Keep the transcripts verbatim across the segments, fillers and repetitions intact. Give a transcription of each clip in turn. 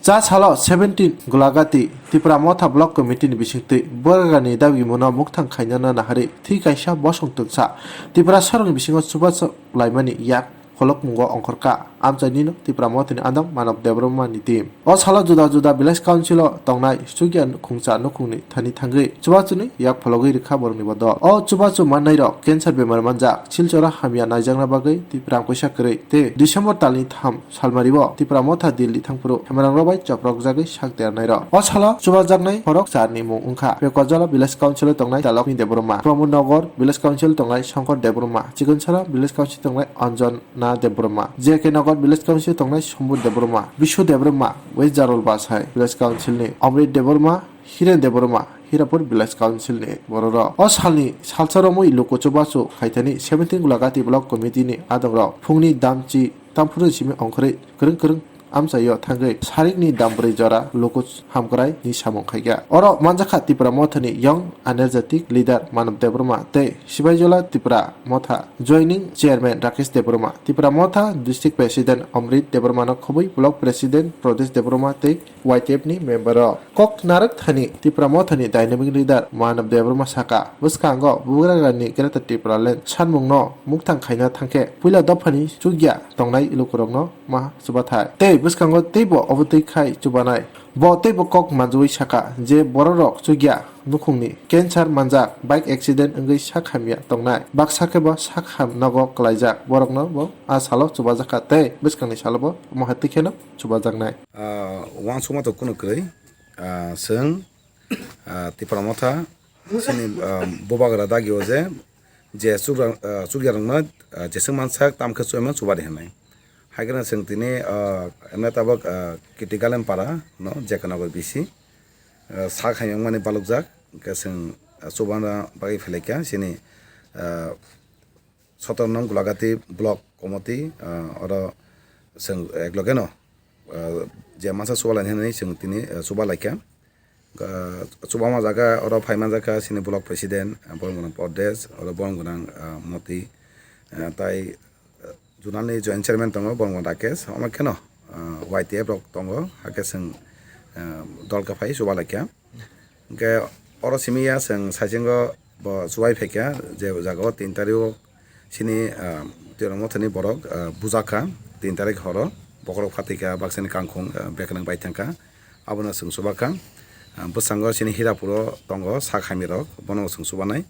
Cha salo seventeen Gulagati Tipra Motha Block Committee ni bisingtwi Bubagrani dabi mano mukthang khainana naharwi thwi kaisa bosong twngsa Tipra sorokni bisingo chubachu laimani yak pholokmungo ongkhorkha amchainino Tipra Mothani andam Manob Debbarma ni team. O salo juda juda village council o tongnai chukya khungsa nukhungni thani thangwi chubachuni yak phologwi rwkha borokni bodol. O chubachu mannairok cancer bemar manjak, Silchoro hamya naijakna bagwi tei rang poisa kwrwi tei December talni tham salmario Tipra Motha Delhi thangphuru hemangrok bai choprokjagwi sak dernairok. O salo chubajaknai borok charni mung wngkha Pekojola Village Council o tongnai Talokni Debbarma, Pramod Nagar Village Council tongnai Shankar Debbarma, Chikonsara Village Council tongnai Anjana Debbarma, J K Nagar Village Council tongnai Sombut Debbarma, Bishu Debbarma, West Jarul Basai Village Council ni Amrit Debbarma, Hiren Debbarma, Hirapur Village Council ni bororok. O salni salsa romwi luku chubachu khaithani seventeen Gulagati Block Committee ni adongrok phungni damchi tamphuru simi ongkhorwi kwrwng kwrwng amchaio thangwi sarikni dambrwi jora luku hamkrai ni samung khaikha. Oro manjakha Tipra Mothani Young Energetic Leader Manob Debbarma tei Sibaijola Tipra Motha Joining Chairman Rakesh Debbarma, Tipra Motha District President Amrit Debbarmano khobwi Block President Pradesh Debbarma tei Y T F ni member rok. Kok narwk thani Tipra Mothani dynamic leader Manob Debbarma saka, bwskango Bubagrani Greater Tipraland sanmungno mukthang khaina thangkhe puila dophani chukya tongnai lukurokno ma chubathai. Tei bwskango teibo obotwi khai chubanai. Bo teibo kok manjui saka je bororok chukya nukhungni cancer manjak, bike accident wngwi sak hamya tongnai. Baksa khe bo sak ham nogo kwlaijak, borokno bo a salo chubajakha tei bwskangni salo bo omo hai twi kheno chubajaknai. Ah, uansukma to kunu kwrwi, ah, chwng, ah, Tipra Motha, chini, ah, Bubagra dagi o je, je chukra-, ah, chukyarokno, ah, jeswk mansak, tamo khe chubaima chubadi hinwi. Hai kheno chwng tini, ah, emne tabuk, ah, Kiti Galem para no, J K Nagar B C, ah, sak hamya wngmani balukjak, hwnkhe chwng, ah, chubana bagwi phailaikha, chini, ah, Sotor nong Gulagati Block Committee, ah, oro chwng eklogeno, ah, je mansa chubalai hinwi chwng tini, ah, chubalaikha. Ah, chubama jaga oro phai manjakha chini Block President, ah, Boromgwnang Pradesh, oro Boromgwnang, ah, Moti, ah, tai, ah, Zonal ni Joint Chairman tongo Boromgwnang Rakesh, omo kheno, ah, Y T F rok tongo, hakhe chwng, ah, dol kwphai chubalaikha. Hwnkhe oro simi ya chwng saichungo bo chubai phaikha, je jagao tin tarikgo chini, ah, Tipra Mothani borok, ah, bujakha, tin tarik horo bokhorok phatwi kha, baksani kangkhung, ah, bekwrwng bai thangkha, abono chwng chubakha. Ah, bwskango chini Hirapuro tongo sak hamirok, bono chwng chubanai.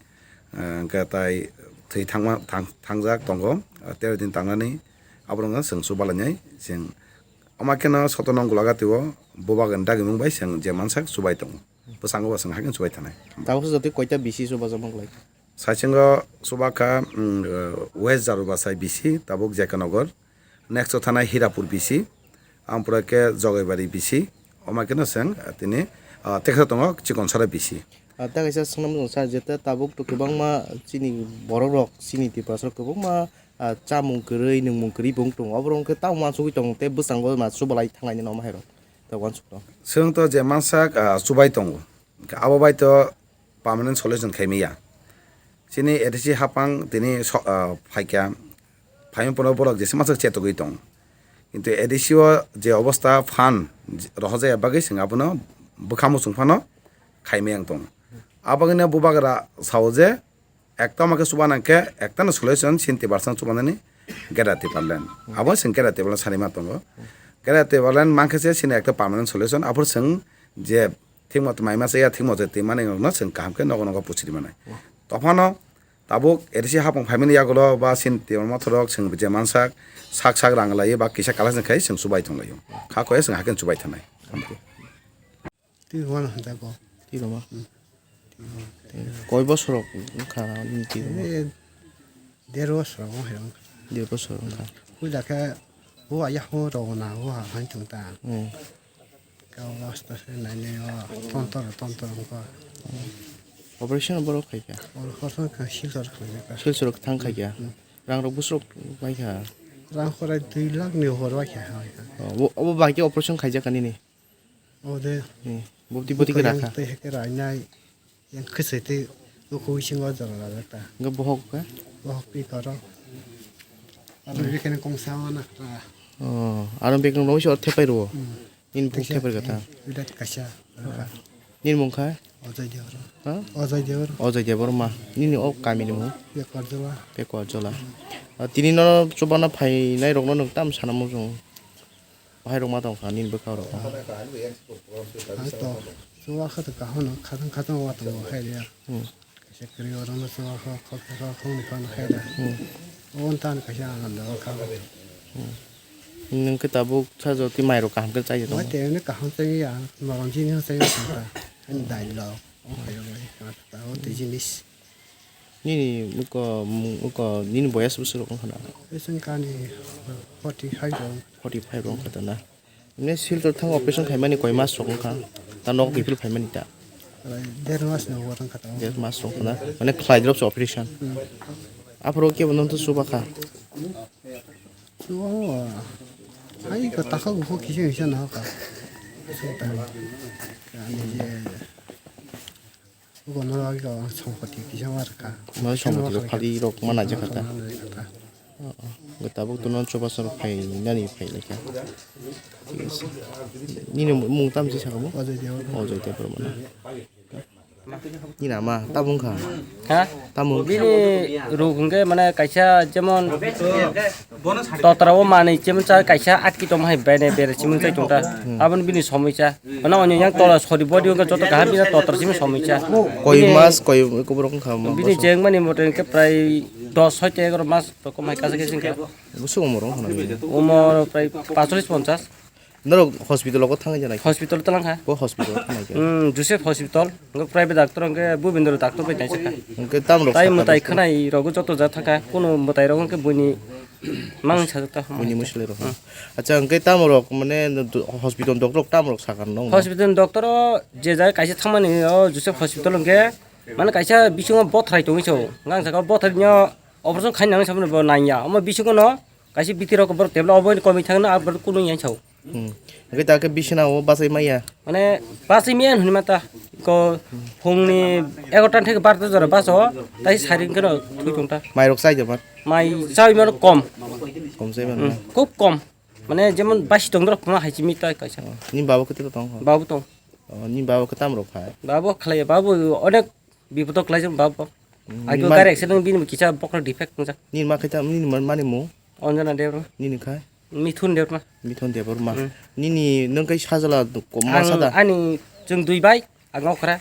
Ah, hwnkhe tai thwi thangma, thang-, thangjak tongo, ah, tero din tangnani, abono chwng chubalainai, chwng omo kheno Sotor nong Gulagati o Bubagrani dagimung bai chwng je mansak chubai tongo. Bwskango bo chwng hakhe chubai thanai. Tabuk se jotoi koita B C chubajakma kwlai? Saichungo chubakha, mm, West Jarul Basai B C, tabuk J K Nagar. Next o thanai Hirapur B C, ampore khe Jogaibari B C, omo kheno chwng, ah, tini, ah, teksa tongo Chikonsara B C. Ah, ta kaisa swnam sir, jeta tabuk to kwbangma chini borok rok, chini Tiprasa rok kwbangma, ah, chamung kwrwi, nwngmung kwrwi bo wng tongo. Oborok wngkhe tamo uansugwi tongo tei bwskango ma chubalai thanglainani omo hai rok. Ta uansuk to. Chwng to je mansak, ah, chubai tongo. Abo bai to permanent solution khai maya. Chini A D C hapang tini so-, ah, phaikha, phaima phano borok jesa masa chetogwi tong. Kintu A D C o je obostha phan rohorjaya bagwi chwng abono bwkha muchung phano khai maya wng tong. Abagwino Bubagra sao je ekta ma khe chuba nang khe ekta no solution chini Tiprasa chubanani Greater Tipraland. Abo chwng Greater Tipraland sanwi ma tongo. Greater Tipraland mankhe se chini ekta permanent solution. Aphuru chwng je thik moto mai masa ya, thik moto twi mani rokno chwng kaham khe nogo nogo puchiri manai. Tophano tabuk A D C hapung phaimani yagulo ba chini Tipra Motha rok chwng je mansak sak sak rang lai ba kisa collection khai chwng chubai tong lai. Kha koi chwng hakhe chubai thanai. Twi rwmano hwnjak bo. Twi rwma? Hmm. Koi bosor rok wngkha nini twi rwma? Eh, der bosor rok wngkha. Der bosor wngkha. Puila khe o ayang rwna o hai thung ta. Hmm. Khe o hospital se nainai o tontor tontor wngkha. Operation borok khaikha? Operation kha Silchar khaikha. Silchar thang khaikha? Hmm. Rang rok bosor rok paikha? Rang khorai dui lakh ni hor paikha. Oh, bo, obo bahai khe operation khaijak kha nini? O de. Hmm. Bubdi bubdi khe rakha. Tei heke rainai. Yang khesai tei o koi singo jora rajak ta. Hingke bohok khe? Bohok pi karo. Aro bikene kongsa wana kra. Oh, aro bikene rosi or thepai ro. Hmm. Nini bukhuk Kaisa, theper kata. Birat kaisa. Nini mung kha? Ojai Debbarma. Ha? Ojai Debbarma. Ojai Debbarma. Nini o kami ni mung? Pekorjola. Pekorjola. Ah, tini no chubana phainai rok no nwng tam sana muchung. Bahai rok ma tong kha nini bwkha rok. Ang to chuba kha to kaham no khatang khatang wa tongo hai ya. Hmm. Kaisa kwrwi oro no chuba kha khok kha khok ni kha no hai da. Hmm. O wng tan kaisa ang da kha. Hmm. Nwng khe tabuk sajwk tei mai rok kaham khe chai ya. Mai tei kaham chai ya, morom chini chai ya ta. Ani dai lo. O hai rok bai ta o tei jinis. Nini uko, uko nini boyas bwswk rok wngkha na? Bwswk kani forty five rok. Forty five rok wngkha ta na? Nini Silchar thang operation khaimani koi mas rok wngkha? Ta nogo kiphil phaimani ta? Der mas ni ulo wngkha ta. Der mas rok wngkha na? Mane khlai drop se operation. Hmm. Aphuru kebo nang to chuba kha? Chuba o. Hai ko takha ko kisa kisa na ka. Ani je. Ugo no agi ko songpoti kisa ma rwkha. Noi songpoti rok phali rok ma naijak kha ta. Ma naijak kha ta. Oh, oh. Tabuk to non chuba sor phai nani phai lai kha. Thik ase. Nini mung tam si sakamo? Ojai Debbarma. Ojai Debbarma na. Nini ama tabung kha. Ha? Tabung. Bini ruk hwnkhe mane kaisa jemon Totra o manwi chimsa kaisa atki tongma hai bene bere chimung chai tongta. Hmm. Aboni bini somoi cha. Mane oni yang tola sori body wngkha joto kaham bini totra chimung somoi cha. Koi bini mas, koi kubur wngkha ma bini bosong. Jeng mani mote wngkha prai dos soi te egaroh mas to komai kasa kasa wngkha. Bosong umor wngkha na bini? Umor prai pasolis ponchas. Norok hospital o thangwi janai? Hospital o twlang kha. Bo hospital o thangwi kha. Hmm, Joseph Hospital. Wngkha private doctor wngkha Bubindra doctor bai naisakha. Wngkhe tamrok tai sakha mwtai bwskango? Khwnai rogo joto ja thangkha. Kuno mwtai rogo wngkhe buini mang sajak ta. Buini mwsli rok. Hmm. Acha, wngkhe tamrok mane hospital doctor rok tamrok sakha no? Hospital doctor o je jaga kaisa thangmani o Joseph Hospital wngkhe mane kaisa bisingo bothrai tongwi so. Ngang saka bothrai no operation khaina nang saboni bo nangya. Omo bisingo no kaisa bithi rok borok table obo komwi thangno abo kunu yang sao. Hmm. Hwnkhe ta khe bisina o bachai maya? Mane bachai maya hinwi mata. Ko phungni egarota theke barota jora baso, tai sari hwnkhe no thwi tongta. Mai rok chai jaman? Mai chawi mano kom. Kom chai man Hmm, na? Khub kom. Mane jemon basi tongdrok phano hai chimi tai kaisa. Oh, ni babo khe tong kho? Babu tong. Oh, ni babo khe tam rok phai? Babo khlai, babo onek bipodo khlaijak babo. Hmm, Agi ni gari man- accident bini kisa bokra defect wngjak. Ni ma khe tam, ni ma-, mani mung? Anjana Debbarma. Nini khai? Mithun Debbarma. Mithun Debbarma. Hmm. Nini nwng kai sajla ko ma Ang sada? Ani chwng dui bai, ang okra.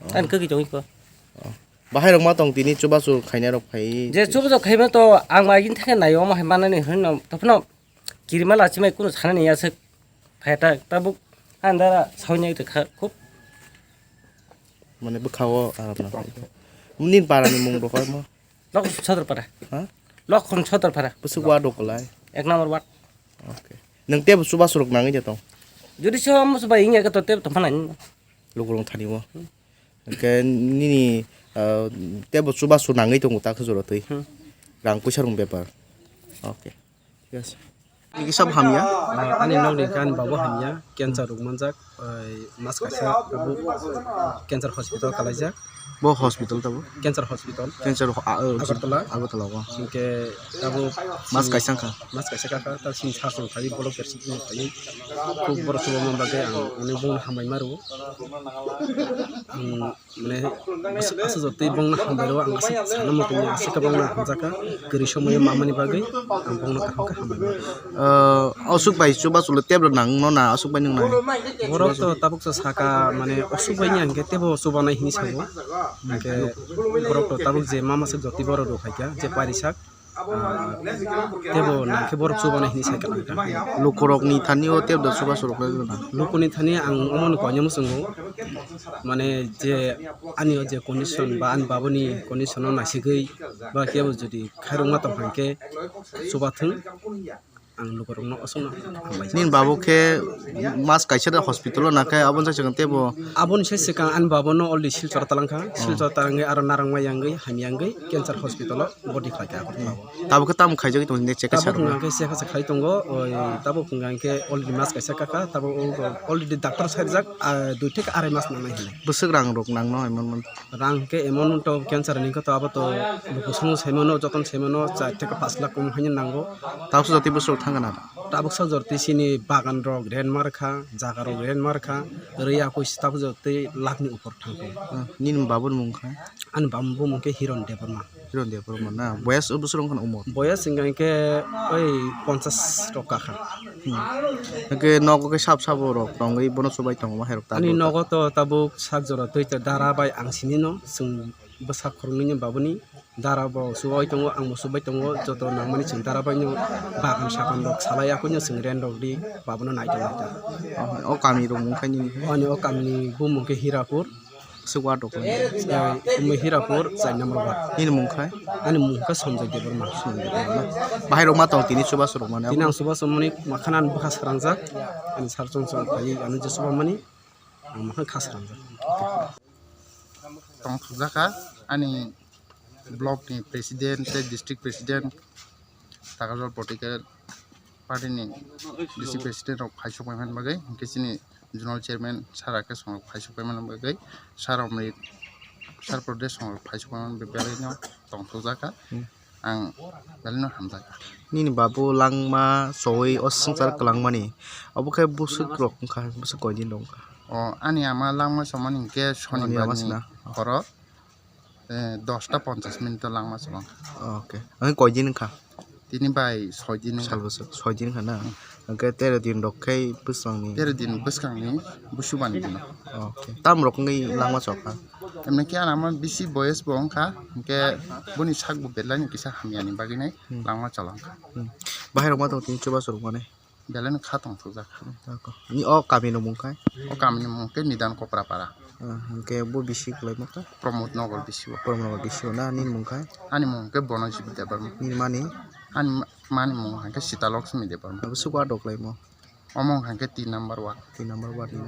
Oh. Ani kwgwi tongwi ko. Oh. Bahai rok ma tong tini chubachu khainai rok phai? Je chubachu khaima to ang ma gin thangkhe naio ma hai manani hwnno tophno kirima lachimai kunu sanani aswk phaita tabuk andara sawi nai rwkha khub. Mane bwkha o aram na phai. Nini para ni mung rok omo? Lokhon Sodor para. Ha? Lokhon Sodor para. Bwswk ward o kwlai? Ek number ward. Okay. Nwng tebo chubachu rok nangwi de tong? Jodi se omo chubai wngya khe to tebo tongpha nai. Lukurok thani o. Hwnkhe nini, ah, tebo chubachu nangwi tongo ta khe jora twi. Hmm. Rang puisa rok bepar. Okay. Yes. Nini kisa bo hamya? Ah, ani nokni khe ani babo hamya, cancer rok manjak, oi, mas kaisa tabuk cancer hospital kalaijak. Bo hospital tabuk? Cancer hospital. Cancer ho-, a, o, Agartala. Agartala o. Hinkhe tabuk mas kaisa wngkha? Mas kaisa kha, ta sini sasong khai bolok bersi khai. Khub borok chuba man bagwi ang onek bongno hambai ma rwo. Ang Mane, aswk, aswk jotwi bongno hambai rwo, ang aswk sana muchungya, aswk khe bongno hamjakha, kwrwi somoio mamani bagwi ang bongno kaham khe hambai mano. Ah, aswk bai chubachu le tebra nang no na, aswk bai nang nai? Borok to tabuk sa saka, mane, aswk bai ni ang khe tebo chubanai hinwi sago. Hwnkhe borok to tabuk je mama swk jotwi borok rw phaikha, je parisak. Ah, tebo nangkhe borok chubanai hinwi sai kwlangkha. Lukurokni thani o tebo chubachu rok lai gana? Lukuni thani ang omono koinai muchungo, mane je ani o je condition ba ani baboni condition no naisigwi ba kebo jodi khairokma tongkha hinkhe chubathwng, ang lukurokno aswkno hambai. Nini babo khe mas kaisa da hospital o nakhe aboni sai swkang tebo? Aboni sai swkang ani babono already Silchar talangkha, Silchar talangwi aro narwkma yangwi hamya wngwi cancer hospital o. Body khlai kha. Tabuk khe tamo khaijagwi tongo, check khe tabuk sakno? Hwnkha khe check khe khlai tongo, oi, tabuk hwnkha khe already mas kaisa kakha, tabuk o already doctor sarijak, ah, dui theke arai mas nangnai hinwi. Bwswk rang rok nangno emon mon? Rang khe emon to cancer ni khe to abo to luku song saimano, joton saimano char theke pash lakh kom haino nango. Tabuk se jotoi bwswk thang Tabuk sajor twi sini bagan rok ren mar kha, jaga rok ren mar kha, rwi akui tabuk jor twi lakh ni upor thang kha. Ah, nini babuni mung kha? Ani baba bumung khe Hiron Debbarma. Hiron Debbarma na? Boyas bwswk wng kha umor? Boyas hingka hingke oi ponchas rok ka kha. Hmm. Hingke nogo khe sab sabo rok tongwi bono chubai tongo ma herok tabuk? Ani nogo to tabuk sak jora twi ta dara bai ang sini no, chwng bwsak khoroknwi ni babuni. Dara bo chubai tongo, ang bo chubai tongo, joto nangmani chwng dara bai no bagan sagan rok salai, akui no chwng ren rok di, babono nai tongo ta. Oh, o kami rok mung kha nini? Ani o kami ni bumung khe Hirapur. Bwswk ward rok? Eh, Hirapur, char number ward. Nini mung kha? Ani mung kha Sanjoy Debbarma. Sanjoy Debbarma. Bahai rok ma tong tini chubachu rok mani? Tini ang chubachu mani, makhanan bwkha srangjak, ani sar chong chong phai, ani je chuba mani, ang makhan kha srangjak. Tongthokjak kha ani block ni president tei district president, Takajol political party ni district president rok phaisok paimani bagwi, hwnkhe chini zonal chairman sir Rakesh rok phaisok paimani bagwi, sir Amrit, sir Pradesh rok phaisok paimani bagwi no tongthokjak kha. Hmm. Ang belai no hamjak kha. Nini babu langma chowui o swngchar kwlangmani, obo khe bwswk rok wngkha, bwswk koidin rok wngkha? O ani ama langma chomani hwnkhe Shonibar ni horo, eh, dosta ponchas minute o langma chobang kha. Okay. Ang koidin wngkha? Tini bai soi din wngkha. Sal bwswk soi din wngkha na? Hmm. Hwnkhe tero din rok khe bwswkni? Tero din bwskangni busubani dino. Okay. Tam rok wngwi langma chokha? Emni khe ano ama bisi boyes bo wngkha, hwnkhe boni sak bo belai ni kisa hamyani bagwi nai. Hmm. Langma cholangkha. Hmm. Bahai rok ma tong tini chubachu rok mani? Belai no kha tongthokjak. Ni o kami ni mung khe? O kami ni mung khe Nidan Kopra Para. Ah, hwnkhe bo bisi kwlai ma kha? Pramod Nagar bisi o. Pramod Nagar bisi o na, nini mung khe? Ani mung khe Bonojit Debbarma. Nini mani? Ani ma-, mani mung khe Sita Lakshmi Debbarma. Abo swk ward rok lai mo? Omo hwnkha khe tin number ward. Tin number ward ni.